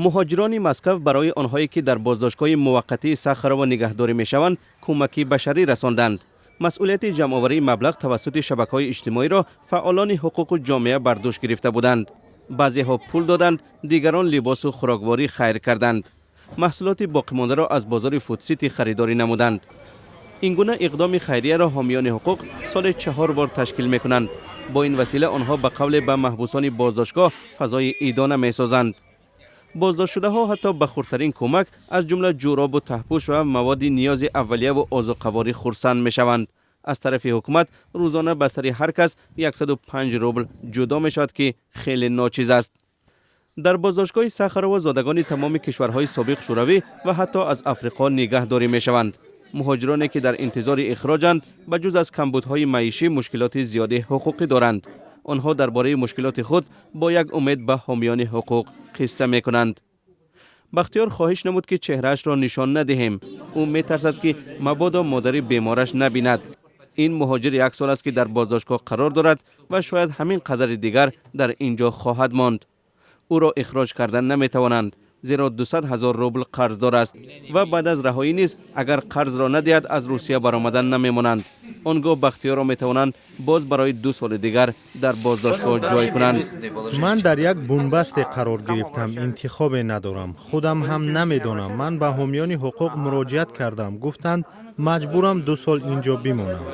Муҳоҷирони Москав барои онҳое, ки дар боздоштгоҳи муваққатии Сахарово нигаҳдорӣ мешаванд, кӯмаки башарӣ расонданд. Масъулияти ҷамъоварии маблағ тавассути шабакаҳои иҷтимоиро фаъолони ҳуқуқу ҷомеа бар дӯш гирифта буданд. Баъзеҳо пул доданд, дигарон либосу хӯрокворӣ хайр карданд. Маҳсулоти боқимондаро аз бозори Фудсити харидорӣ намуданд. Ин гуна иқдоми хайрияро ҳомиёни ҳуқуқ соли чаҳор бор ташкил мекунанд. Бо ин васила онҳо ба қавле ба маҳбусони боздоштгоҳ фазои идона месозанд. Боздоштшудаҳо ҳатто ба хурдтарин кӯмак, аз ҷумла ҷӯробу таҳпӯш ва маводи ниёзи аввалияву озуқаворӣ, хурсанд мешаванд. Аз тарафи ҳукумат рӯзона ба сари ҳар кас 105 рубл ҷудо мешавад, ки хеле ночиз аст. Дар боздоштгоҳи Сахарово зодагони тамоми кишварҳои собиқ Шӯравӣ ва ҳатто аз Африқо нигаҳдорӣ мешаванд. Муҳоҷироне, ки дар интизори ихроҷанд, ба ҷуз аз камбудҳои маишӣ мушкилоти зиёди ҳуқуқӣ доранд. Онҳо дар бораи мушкилоти худ бо як умед ба ҳомиёни ҳуқуқ қисса мекунанд. Бахтиёр хоҳиш намуд, ки чеҳраашро нишон надиҳем. Ӯ метарсад, ки мабодо модари бемораш набинад. Ин муҳоҷир як сол аст, ки дар боздоштгоҳ қарор дорад ва шояд ҳамин қадари дигар дар ин ҷо хоҳад монд. Ӯро ихроҷ кардан наметавонанд, зеро 200 ҳазор рубл қарздор аст ва баъд аз раҳоӣ низ агар қарзро надиҳад, аз Русия баромадан намемонанд. Он гоҳ Бахтиёрро метавонанд боз барои 2 соли дигар дар боздоштгоҳ ҷой кунанд. Ман дар як бунбасте қарор гирифтам, интихобе надорам, худам ҳам намедонам. Ман ба ҳомиёни ҳуқуқ муроҷиат кардам, гуфтанд, маҷбурам 2 сол ин ҷо бимонам.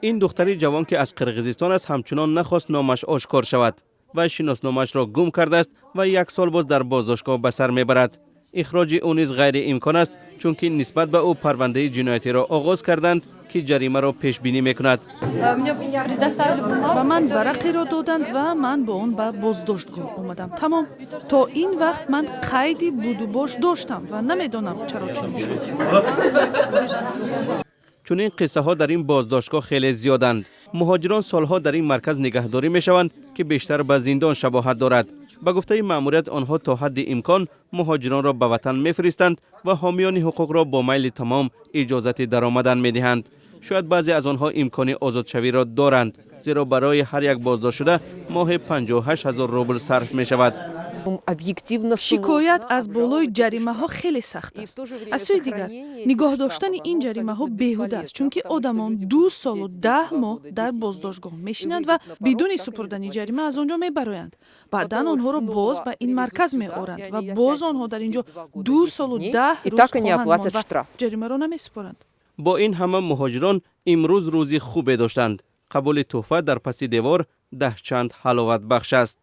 Ин духтари ҷавон, ки аз Қирғизистон аст, ҳамчунон нахост номаш ошкор шавад. Вай шиносномаашро гум кардааст ва як сол боз дар боздоштгоҳ ба сар мебарад. Ихроҷи ӯ низ ғайриимкон аст, чунки нисбат ба ӯ парвандаи ҷиноятиро оғоз карданд, ки ҷаримаро пешбинӣ мекунад. Ба ман варақеро доданд ва ман бо он ба боздоштгоҳ омадам, тамом. То ин вақт ман қайди будубош доштам ва намедонам, чаро чунин шуд. Чунин қиссаҳо дар ин боздоштгоҳ хеле зиёданд. Муҳоҷирон солҳо дар ин марказ нигаҳдорӣ мешаванд, ки бештар ба зиндон шабоҳат дорад. Ба гуфтаи маъмурият, онҳо то ҳадди имкон муҳоҷиронро ба ватан мефиристанд ва ҳомиёни ҳуқуқро бо майли тамом иҷозати даромадан медиҳанд. Шояд баъзе аз онҳо имкони озодшавиро доранд, зеро барои ҳар як боздоштшуда моҳе 58 ҳазор рубл сарф мешавад. Шикоят аз болои ҷаримаҳо хеле сахт аст. Аз сӯи дигар, нигоҳ доштани ин ҷаримаҳо беҳуда аст, чунки одамон 2 солу 10 моҳ дар боздоштгоҳ мешинанд ва бидуни супурдани ҷарима аз он ҷо мебароянд. Баъдан онҳоро боз ба ин марказ меоранд ва боз онҳо дар ин ҷо 2 солу 10 рӯз хоҳанд монд ва ҷаримаро намесупоранд. Бо ин ҳама муҳоҷирон имрӯз рӯзи хубе доштанд. Қабули тӯҳфа дар паси девор даҳчанд ҳаловатбахш аст.